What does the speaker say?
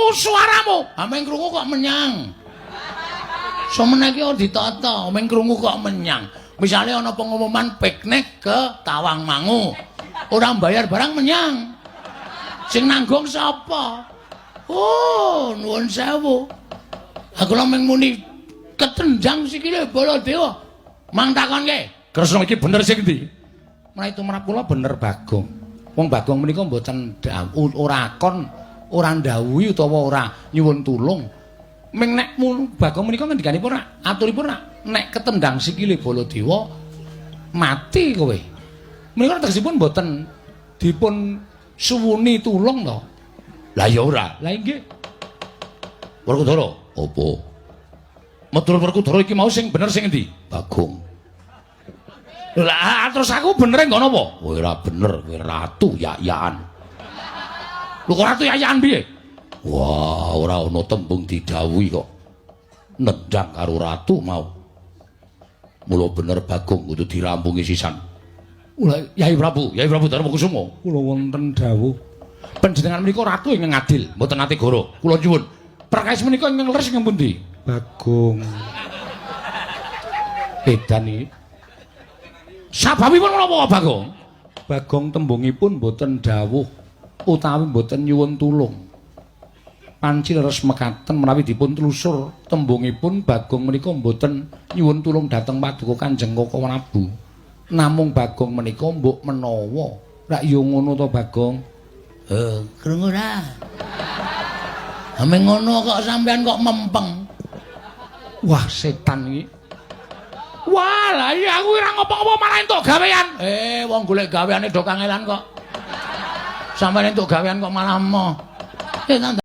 Krungu suaramu. Ame krungu kok menyang. Somene iki ora ditata, meng krungu kok menyang. Misale ana pengumuman piknik ke Tawangmangu. Ora bayar barang menyang. Sing nanggung sapa? Oh, nuwun sewu. Aku lho mung muni ketendang sikile Baladewa. Mang takonke, Kresna iki bener sing endi? Menawi tumrap kula bener Bagong. Wong Bagong menika mboten ora kon ora ndhawuhi utawa ora nyuwun tulung. Ming nek Bagong menika ngendikanipun rak aturipun rak nek ketendang sikile Baladewa mati kowe. Menika tegesipun mboten dipun suwuni tulung to. Lah ya ora. Lah inggih. Werkudara, apa? Meturut Werkudara iki mau sing bener sing endi? Bagong. Lah terus aku bener nggo napa? Kowe ora bener, kowe ratu yak-yakan. Lho kok ratu yak-yakan piye? Wah, ora ana tembung didhawuhi kok. Nendang karo ratu mau. Mula bener Bagong kudu dirampungi sisan. Ula Yai Prabu, Yai Prabu Darmakusuma, Kula wonten dawuh. Panjenengan menika ratu ingkang adil, mboten nate goro. Kula nyuwun. Perkawis menika ingkang leres ingkang pundi? Bagong. Edan iki. Sababipun menapa Bagong? Bagong tembungipun mboten dawuh utawi mboten nyuwun tulung. Panci leres mekaten menawi dipun telusur tembungipun Bagong menika mboten nyuwun tulung dhateng Paduka Kanjeng Koko Prabu. Namung Bagong menika mbok menawa. Rak ya ngono to Bagong? Eh, krungu ora? Ame ngono kok sampean kok mempeng. Wah, setan iki. Wah, lah iya aku ora ngopo-ngopo malah entuk gawean. Eh, wong golek gaweane do kangelan kok. Sampeyan entuk gawean kok malah emoh. Eh,